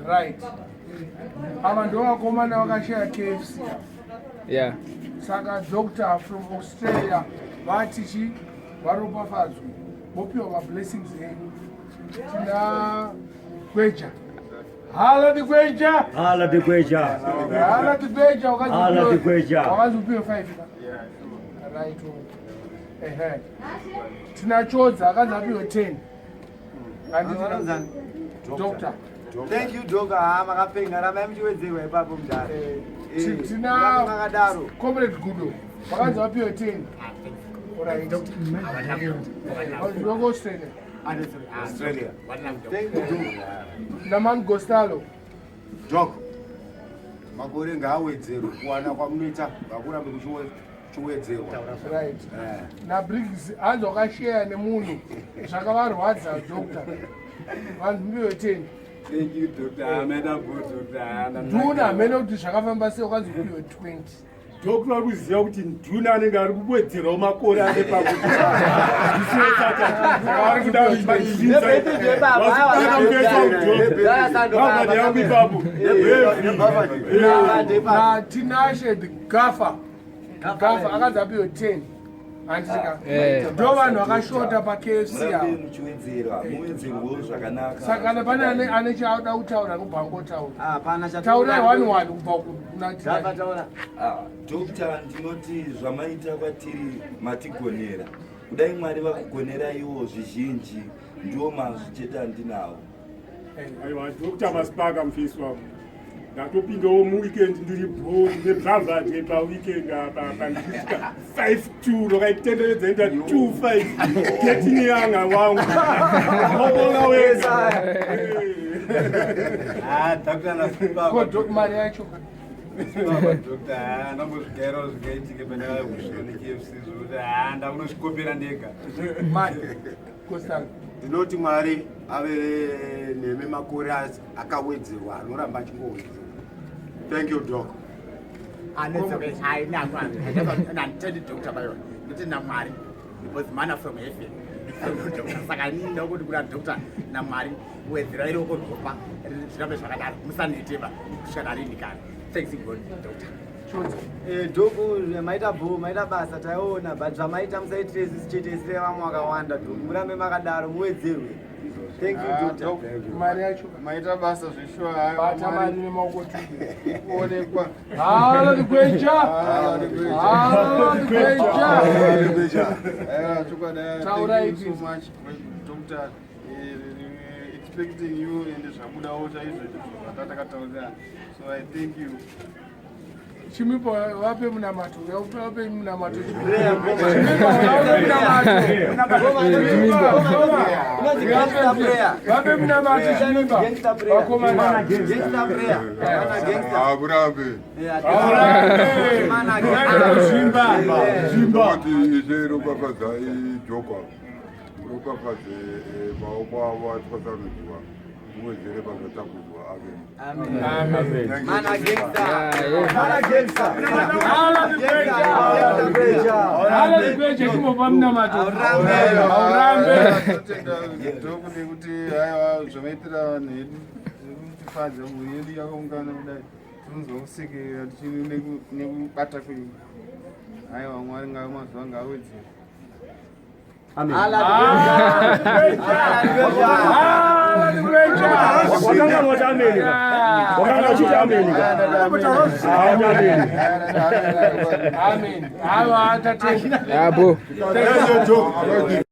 Right, ava ndo vakomana vakashaya KFC. Saka doctor from Australia vati chi varopafadzwe, vopiwa mablessings enyu. Tina Gweja. Hala di Gweja. Hala di Gweja. Hala di Gweja. Hala di Gweja. Wakazi upiwe 5. Right. Ehe. Tina Chodza akazi apiwe 10. Handiti doctor. Thank you, doctor. Ah, makapenga, rambai muchiwedzerwa ipapo mudhara. Tina makadaro. Comrade Gudo. Vakanzi vapiwe 10. Alright. Wako Australia. Australia. Thank you, doc. Naman Gostalo. Doc. Makore ngaawedzerwe kuwana kwamunoita, ngakurambe kuchiwedzerwa. Right. NaBriggs hanzi wakasheya nemunhu zvakavarwadza doctor. Vanhu mbiwe 10. Thank you, doctor. Maita good, doctor. Nduna hamene kuti zvakafamba sei, wakanzi upiwe 20. Doctor vari kuziva kuti Nduna anenge ari kuwedzerawo makore ane pakuti vari kuda yangu ipapo. Tinashe the Gaffer. Gaffer akanzi apiwe 10. Handitika. Ndo vanhu vakashota paKFC Murambe ava. muchiwedzera, muwedzerwewo zvakanaka. Saka kana pane ane chaada kutaura kubva angotaura. Hapana. Taurai one one kubva kuna Tinashe. Taura. Ah, doctor, ndinoti zvamaita kwatiri matigonera. Kudai Mwari vakugoneraiwo zvizhinji, ndiwo mazwi chete andinawo. Aiwa, Dr Masipaka, mufesi wavo, ndatopindawo muweekend ndiri bo nebravade paweekend apa pandichisvika 52 rokaitenderedza ita 25 getting younger wangu waona wega. Ah, doctor nasipa. Ko doc, mari yacho? Doctor, ah, ndambozvigairawo zvingaitike pandakauya kusvika neKFC zvokuti ah, ndakunozvikopera ndega. Mari. Gostalo. Ndinoti Mwari ave nemi makore akawedzerwa anoramba achingowedzerwa. Thank you, doc. Handitendi doctor bayo, ndoti naMwari, because manna from heaven. Saka inini ndakuti kuna doctor naMwari, wedzera iroko ropa zvirambe zvakadaro, musaneteba kusvika narini kare. Thanks God, doctor. Chodza. Doc, maita bho, maita basa, taiona, but zvamaita musaitire isusu chete, isire vamwe vakawanda. Doc, murambe makadaro, muwedzerwe. Thank you, doctor. Mari yacho? Maita basa zveshuwa. Bata mari nemaoko tu. Kuonekwa. Hala di Gweja. Hala di Gweja. Aiwa, chokwadi. Taurai. Thank you so much, doctor. Expecting you and zvabudawo chaizvo zvatakataurira, so I thank you. Chimipo, vape munamato, vape munamato. Inonzi gangster prayer. Vape munamato, Chimimba. Gangster prayer. Vakomana. Gangster prayer. Mana gangster. Akurambe. Mana gangster. Zvimba zvimba. Kuti Ishe ropafadzai jokwa, ropafadze maoko avo atwasanudzwa, muwedzere pazvatakudzwa. Amen. Amen. Mana gangster. Mana gangster. Hala di Gweja. Hala di Gweja, chimbopa munamato. Aurambe. Totenda doc nekuti aiwa, zvamaitira vanhu vedu zvekutifadza, mhuri yedu yakaungana kudai, tinonzwa kusekerera tichiri nekubata kwenyu. Aiwa, Mwari ngave mazuva ngaawedzere. Hala di Gweja. Wakanganwa kuti ameni ka, wakanga uchiti ameni ka. Amen. Amen. Aiwa, tatenda. Yabo. Thank you, Doc.